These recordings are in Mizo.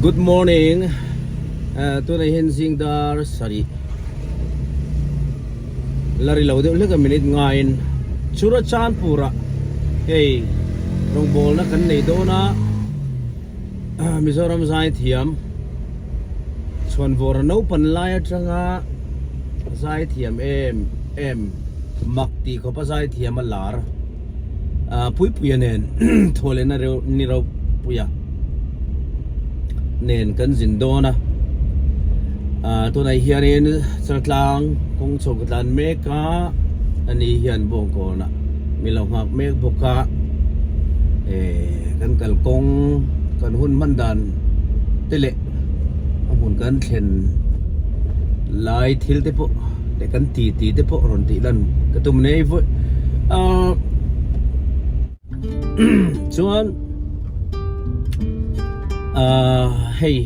Good morning tunah hian zing dar sarih la ri lo deuh hlek a minute ngaiin Churachandpur ah hei rawngbawlna kan nei dawn a Mizoram zaithiam chhuanvawra naupan lai atanga zaithiam em em mak tih khawpa zaithiam a lar. Puipuia nen thawhlehna reuh ni ropuia nen kan zin dawn a tunah hianin Chaltlang kawng chho ka tlan mek a ani hian Bawngkawnah min lo nghak mek bawk a eh kan kalkawng kan hun hman dan te leh a hmun kan thlen lai thil te pawh leh kan ti ti te pawh rawn tih lan ka tum nei vawi ahh chuan ahh hei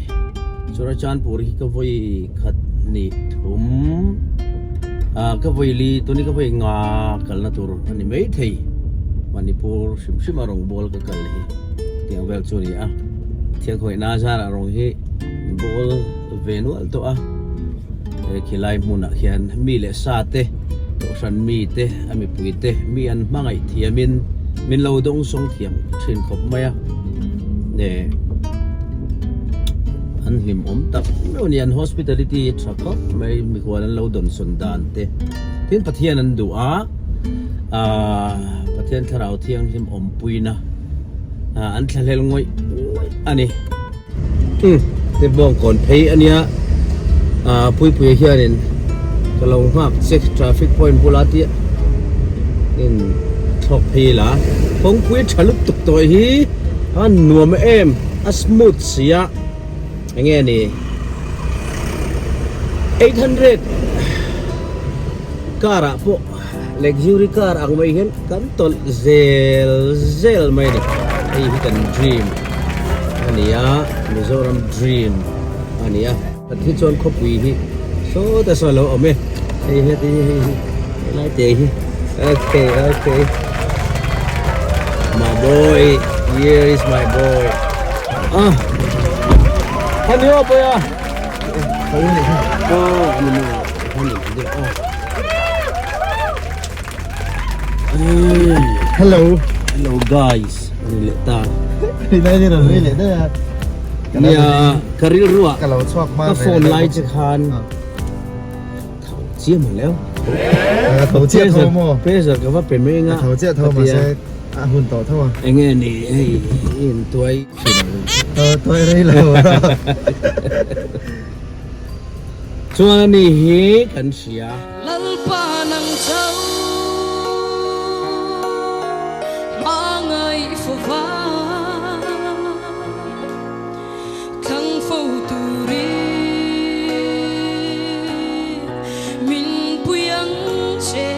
Churachandpur hi ka vawi khat ni thum ahh ka vawi li tuni ka vawi nga kalna tur a ni maithei Manipur hrim hrim a rawngbâwl ka kal hi tiang vel chu a ni a thianghawihna zarah rawng hi bâwl ve nual tawh a. He khilai hmunah khian mi leh sa te, kohhran mi te, a mipui te mi an hmangaih thiamin min lo dawngsawng thiam thin khawp mai a, ne an hlimawm tak meuh a ni, an hospitality hi tha khawp mai, mikhual an lo dawnsawn dan te, tin Pathian an duh a, aaa Pathian thlarau thianghlim awmpuina an thlahlel ngawih ngawih a ni. Umm te bawngkawn phei a nia ah Puipuia hianin ka lo nghak che traffic point bula tia in thlawk phei ila kawngpui tha lutuk tawh hi a nuam em a smooth sia enge ni 800 car ah pawh Luxury car ang mai hian kan tawlh zel zel mai a ni. Hei hi kan dream a ni a, Mizoram dream a ni a. Hi chuan khawpui hi sawta saw a lo awm e. Hei heti hi hei hi helai te hi okay okay my boy here is my boy ah ani aw boy a oh ani mo ani oh Hello. Hello guys. Ani leh ta. Lai ni ron leh da. Nia ka rilru ah. Ka lo chhuak ma. Ka phone lai che khan. Thau chiam a leo. Thau chiah tho mo. Pressure ka va pe mai nga. Thau chiah tho ma se a hun tawh tho a. Enge ni hei in tuai thin ang. Tuai rei lo. Chuan ani hi kan hria. Lalpa nang chau hmangaih fova thlang fo turin min pui ang che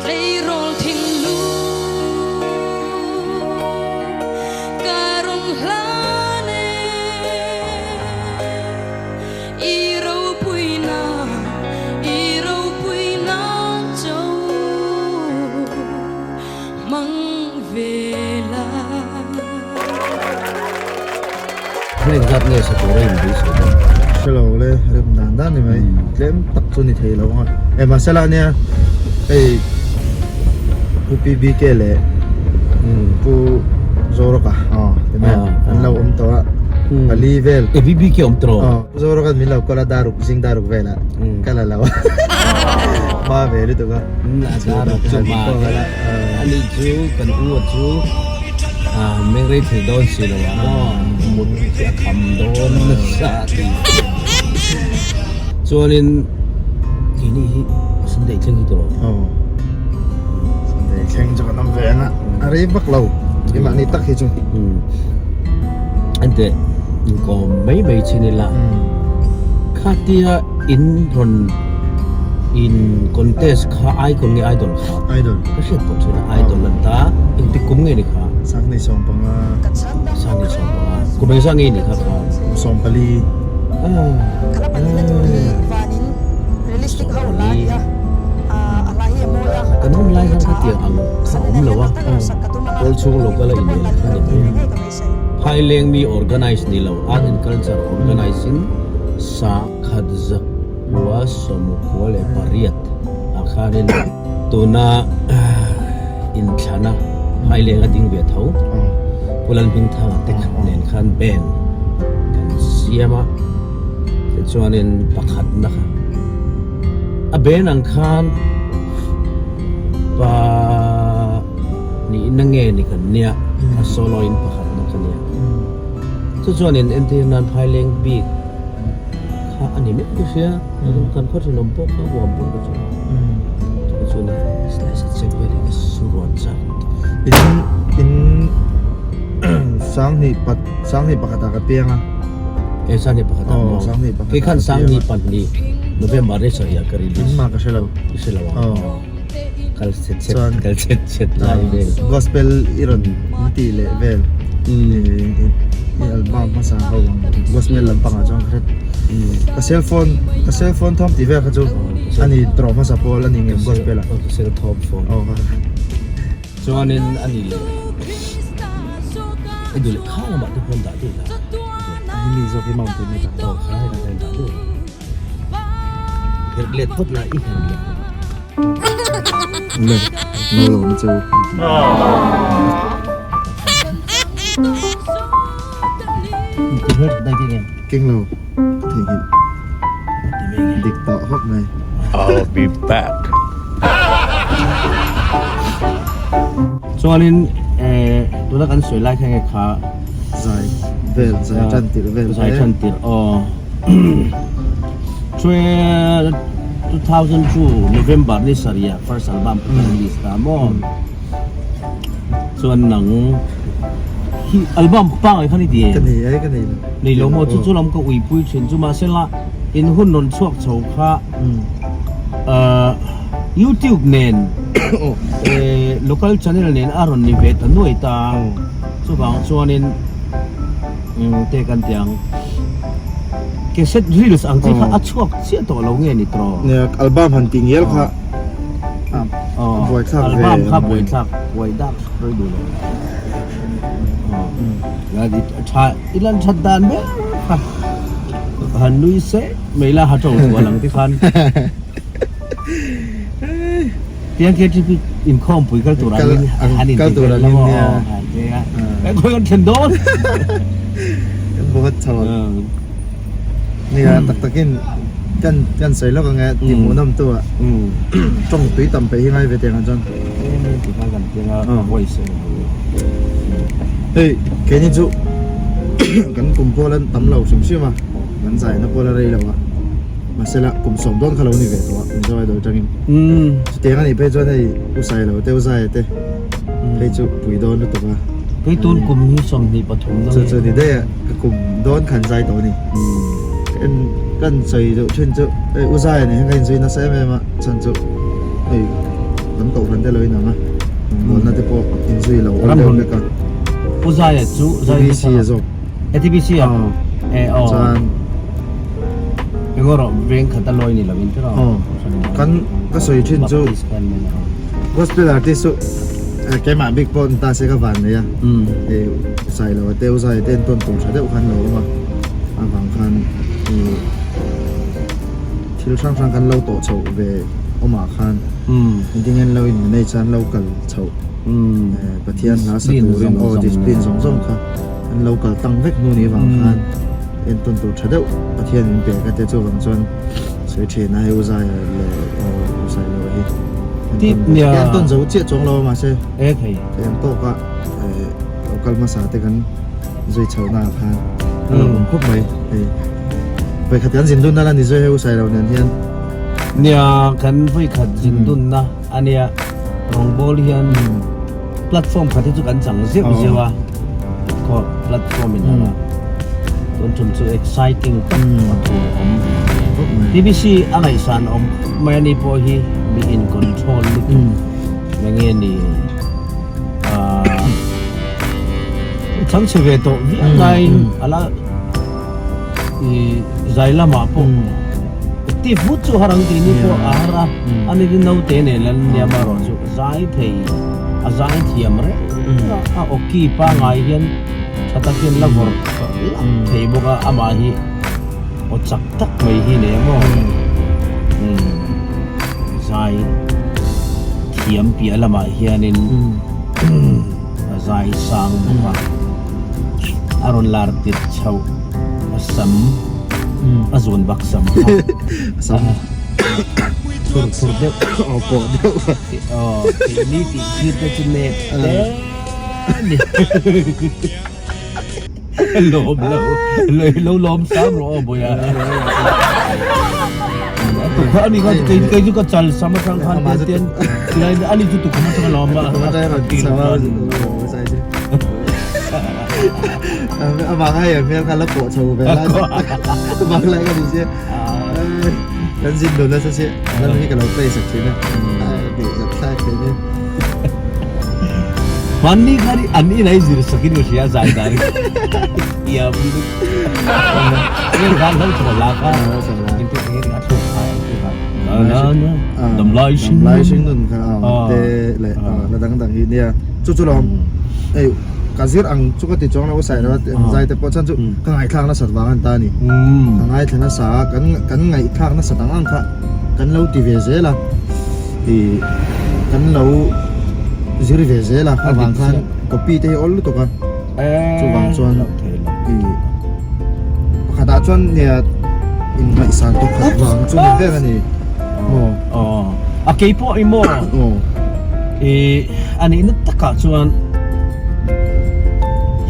tleirawl thinlung ka rawn hlan e. I ropuina, i ropuina cho hmang ve la. Heng zat nge sa tura in beisei dawn? Hre lo le, rem dan dan ni mai, tlem tak chu ni thei lo ang a. E mahse lah nia hei Pu PBK leh Pu Zorawka aw ti mai an lo awm tawh a pali vel. E PBK awm tawh? Aw Pu Zorawka min lo call a daruk zing daruk velah ka la lo a hma ve lutuk a. Daruk chu hma ve ani chu kan u a chu meng rei thei dawn si lo a maw mut hi a kham dawn nasa a ti. Chuanin keini hi Sunday thleng hi tawh. Aw. Sunday thleng chu kan awm ve ang a. A rei vak lo. Keimah ni tak hi chu. Hmm. Ante inkawm mai mai chin ila. Khatia in rawn in contest kha icon nge idol kha? Idol. Ka hriat pawh thin a idol an ta. Engtik kum nge ni kha? Sangni 15. Sangni 15. Kum engzah nge ni kha kha? Kum 14. Kan hun lai khan khatiang ang kha awm lo a, pawl chhung local a inel kha ni mai. Phaileng mi organize ni lo, Art and Culture organize in Sakhat Zakua Sawmukua leh pariat ah khanin tuna inthlana Phaileng a ding ve tho. Pu Lalhmingthanga te nen khan band kan siam a, tichuanin pakhatna kha a band ang khan pa nihna nge ni kan nia a solo in pakhatna ka nia. Chu chuanin entir nan Phaileng bik kha a ni meuh ka hria, kan khaw thenawm pawh kha huam pawh ka chuan chu chuan slice a check vel hi ka suruan chak In in sanghnih pat sanghnih pakhatah ka piang a. E sanghnih pakhatah maw? Aw sanghnih pakhatah. Kei khan sanghnih pahnih November ni sarih ah ka release. Engmah ka hre lo. I hre lo ang. Aw. Kal chet chet kal chet chet lai vel. Gospel i rawn ti leh vel. I album hmasa ho ang gospel lampangah chuan ka hre. Ka cell phone ka cell phone thawm tih vel kha chu ani tawh hmasa pawl ani ngem gospel ah. Ka cell thawm phone. Aw. Chuanin ani leh i duh leh kha lamah te pawh an dah duh la. Hemi zawk hi mountain a dah. Aw kha hetah hian dah duh la. Herh let phawt la i herh leh. Le no lo na chu. Ti her dai ke nge. Keng lo ka theihnghilh. Dik tawh khawp mai. I'll be back. Chuanin tuna kan sawi lai kha nge kha zai vel zai tan tirh vel zai tan tirh aw. Chuan 2002 November ni sarih ah first album ka release ta maw. Chuan nang hi album pangai kha ni ti em? Ka nei ai ka nei lo. Nei lo maw chu chu lam ka uipui thin chu mahsela in hun rawn chhuak chho kha YouTube nen local channel nen a rawn ni ve ta nuai ta chuvang chuanin te kan ti ang cassette reels ang chi kha a chhuak chiah tawh lo nge ni tawh. Nia album han tih ngial kha buaithlak ve. Album kha buaithlak buai dak rei duh lo. Tha i lan that dan ber kha han nui se mai la ha to thual ang ti khan. Tiang KTP inkhawm pui kal tur angin han in ti vel lo maw kan khawi kan thlen dawn. Kan buat chho. Nia tak takin kan kan sawi lawk ang e ti hmuhnawm tu ah tawng tui tam peih hi ngai ve teng ang chuan. Hei keini chu kan kum pawl an tam lo hrim hrim a kan zaina pawl a rei lo a mahsela kum sawm dawn kha lo ni ve tawh a Mizo Idol atangin chutiang a nih phei chuan hei u Sailo te u Zaia te phei chu pui dawn lutuk a. Kei tun kum hi 23 na Chu chu ni daih a ka kum dawn khan zai tawh a ni. Ka en kan sawi deuh thin chu hei u Zaia nen hian ka inzui nasa em em a chhan chu hei kan kohhran te lo inang a rawngbawlna te pawh inzui lo awm deuh vek a. U Zaia chu Zaia TBC a zawk. E TBC a? E aw. Chuan Engawh rawh veng khat a lawi ni lo in tiraw? Aw kan ka sawi thin chu Gospel artist chu keimah bik pawh ni ta se ka van nei a hei Sailo a te u Zai te an tawn tur tha deuh khan lo awm a avang khan thil hrang hrang kan lo tawh chhoh ve awmah khan engtin nge an lo in manage a an lo kal chhoh Pathian hla sa turin aw discipline zawng zawng kha an lo kal tlang vek hnu ni avang khan entawn tur tha deuh Pathian min pek a te chuvang chuan sawi thin a hei u Zai leh aw u Sailo hi entawn zo chiah chuang lo a mahse eng tawk a lo kal hmasa te kan zui chho na ah khan a lo awm khawp mai hei vawikhat kan zin dun na la ni zui hei u Sailo nen hian nia kan vawikhat zin dun na ania rawngbawl hian Platform khat hi chu kan chang zeuh zeuh a, khaw platform in a tun tum chu exciting tak a tur awm. TBC a ngaihsan awm khawp mai a ni pawh hi mi in control lutuk na nge ni chang chhe ve tawh viau laiin a la i zai lamah pawh active vut chu har ang tih ni pawh a har a, ani hi naute nen an nia amaherawhchu zai thei a zai thiam reng a, a awki pangngai hian. Tha takin la vawrh lak thei bawk a, amah hi aw chak tak mai hi nei a maw? Zai thiam piah lamah hianin a zai sang bawk a, a rawn lar tirh chhoh a sam a zawn bak sam kha thur thur deuh aw pawh deuh aw keini tih thir te chu nep hle. Lawm lo lo lawm sam rawh aw boya tukha ani kha kei kei chu ka chal sam atang khan ten ten tilai ani chu tukha atang lawm a amah ngai em hmel kha la pawh chho ve la bang lai ka ni sia kan zin dun nasa sia lan hi ka lo play sak thin a ni zat thlak thei ni Hmanni khan an in ai zir sakin ka hria zai dan thiam nge khan lo chaw la kha in te nge a thluk khai ang chu kha na na dam lai dam lai hring nun kha te le la dang dang hi nia chu chu lawm ei ka zir ang chu ka ti chuang lo sai lo zai te pawh chan chu ka ngaihthlak nasat vang an ta ni ka ngaithla nasa kan kan ngaihthlak nasat ang ang kha kan lo ti ve zel a i kan lo zir ve zel a avang khan copy te hi awl lutuk a chuvang chuan i pakhatah chuan nia in ngaihsan tawk khat vang chu ni ber a ni maw aw a kei pawh i maw i a nihna takah chuan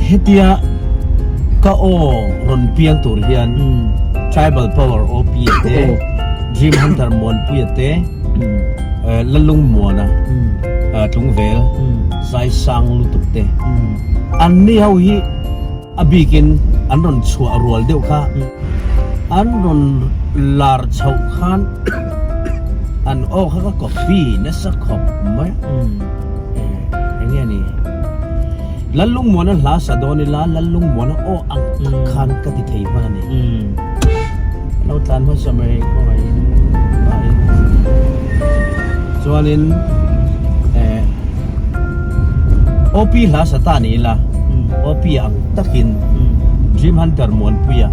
hetia ka aw rawn piang tur hian tribal power OP te Dream Hunter Muanpuia te Lalungmuana Tlungvel Zaisang lutuk te anni ho hi a bikin an rawn chhuah rual deuh kha an rawn lar chhoh khan an aw kha ka copy nasa khawp mai a eng nge ni Lalungmuana hla sa dawn ila Lalungmuana aw ang tak khan ka ti thei hman a ni. Lo tlan hmasa mai khawngaihin pahin chuanin eh OP hla sa ta ni ila OP ang takin Dream Hunter Muanpuia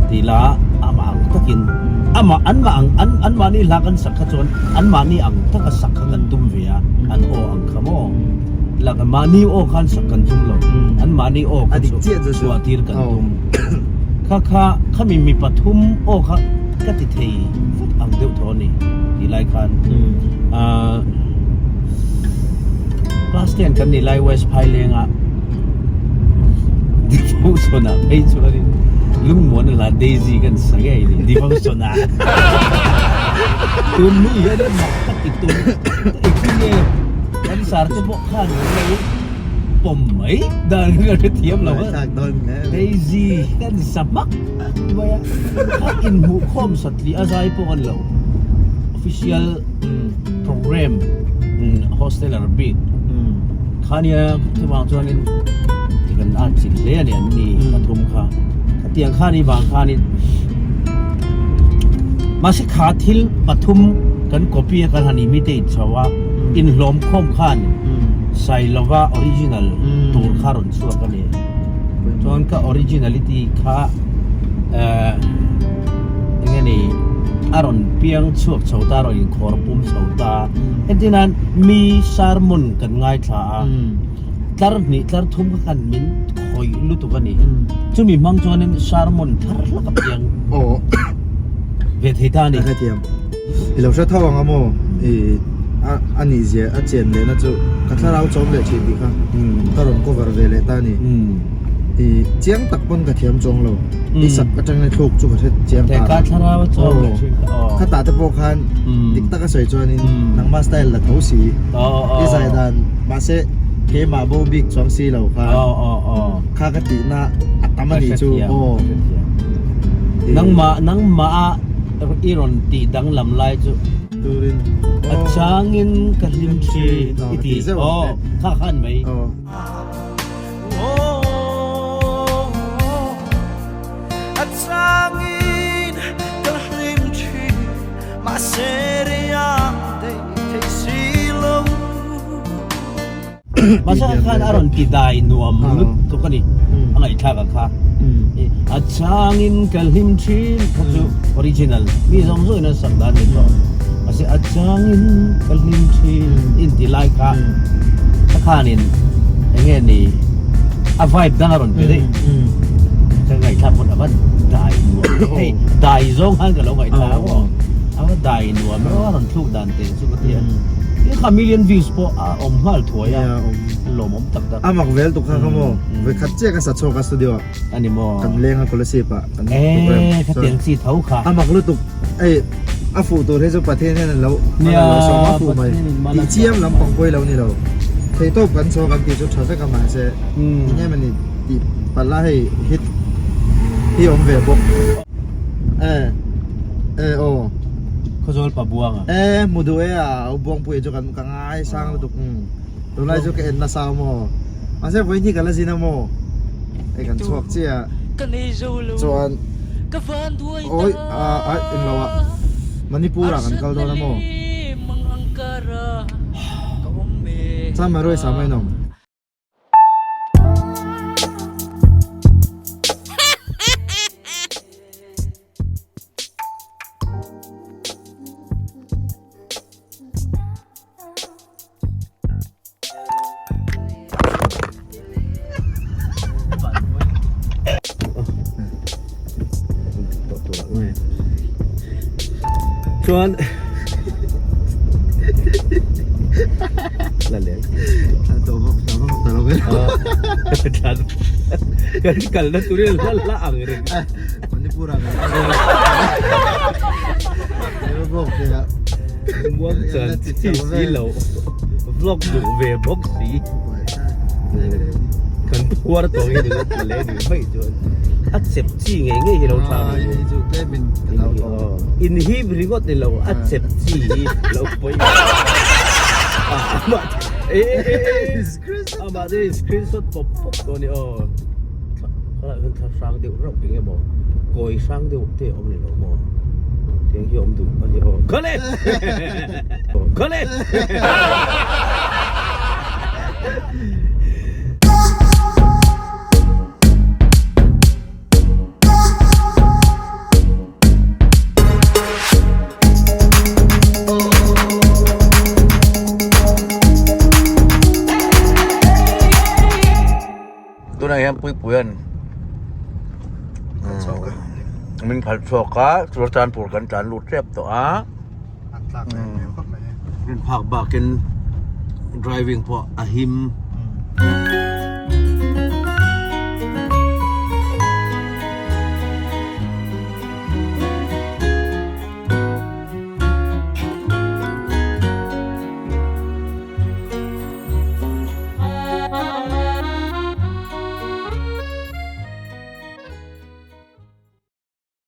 tih la amah ang takin amah an mah ang an an mahni hla kan sak kha chuan an mahni ang taka sak kha kan tum ve a an aw ang kha maw la mahni aw khan sak kan tum lo an mahni aw kha chu chhuah tir kan tum. Kha kha khami mi pathum aw kha ka ti thei vek ang deuh thaw a ni tih lai khan ahh class ten kan nih lai West Phaileng ah devotion ah phei chuanin lungmuan a hla Daisy kan sa ngei a ni devotion ah tun hnu hian mak tak i tum engtin nge kan sar te pawh khan an lo pawm mai dan ka hre thiam lo a Daisy kan sa hmak mai a a inhmuh khawm satli a zai pawh a ni lo official program hosteler bik khania chuvang chuanin kan at chilh hle a ni an ni pathum kha khatiang khani vang khanin mahse kha thil pathum kan copy a kan han imitate chho a inhlawm khawm khan Sailova original tur kha rawn chhuak a ni. Chuan ka originality kha eh eng nge ni a rawn piang chhuak chho ta a rawn inkhawr pum chho ta. Entir nan mi sermon kan ngaithla a tlar hnih tlar thum kha khan min khawih lutuk a ni. Chumi hmang chuanin sermon thar hlak a piang ve thei ta a ni. I lo hre tho ang a maw? I a nih zia a chian lehna chu ka thlarau chawm leh thin tih kha ka rawn cover ve leh ta a ni. I chiang tak pawn ka thiam chuang lo. I sak atangin thluk chu ka hre chiang ta. Ka thlarau chawm leh thin kha aw. Khatah te pawh khan dik taka sawi chuanin nangma style la tho si. I zai dan mahse keimah bo bik chuang si lo kha. Kha ka tihna a tam a nih chu aw. Nangmah nangmah a I rawn tih danglam lai chu a changin ka hlim thin i ti aw kha khan mai. A changin ka hlim thin mahse rei a daih thei si lo. Mahse kha khan a rawn ti dai nuam lutuk a ni a ngaihthlak ang kha. A changin ka hlim thin kha chu original mi zawng zawngin an sak dan ni tawh. Mahse a changin ka hlim thin in ti lai kha kha khanin eng nge ni a vibe dang a rawn pe daih. Ka ngaihthlak pawn a va dai nuam hei dai zawng khan ka lo ngaihthlak a maw a va dai nuam a rawn thluk dan te chu ka ti a tin kha million views pawh a awm nghal thuai a lawmawm tak tak. A mak vel tuk kha kha maw vawi khat chiah ka sa chhuak a studio ah a ni maw kan leng a Kolasib ah kan program eh ka tiang chi tho kha a mak lutuk hei a fuh tur hi chu Pathian hian an lo an lo sawm a fuh mai tih chiam lampang pawh hi lo ni lo theihtawp kan chhuak kan tih chu tha vek a mahse eng em a ni tih palh a hei hit hi awm ve bawk e e aw Khawzawl pa buang a e hmu duh e a u buangpuia chu kan ka ngai sang lutuk tunlai chu ka en nasa maw mahse vawiin hi ka la zin a maw hei kan chhuak chiah chuan awi ah ah englo ah Manipur ah kan kal dawn a maw chuan Maruai Samai nawm. Chuan la leh kan kalna turin la la ang reng Manipur ah Muang chuan chi si lo vlog duh ve bawk si kan phuar tawh hi ni lo leh ni mai chuan a chep chi ngei ngei hi lo tha ni in hip ringawt ni lo a chep chi hi lo pawi amah te screenshot pawp pawp tawh a ni aw Khalai hian thla hrang deuh reuh eng emaw kawi hrang deuh te a awm ni lo maw tiang hi a awm duh a ni aw khale khale Tunah hian Puipuia'n min khalh chhuak a, Churachandpur kan tlan lut tep tawh a. Rin phak bakin driving pawh a him.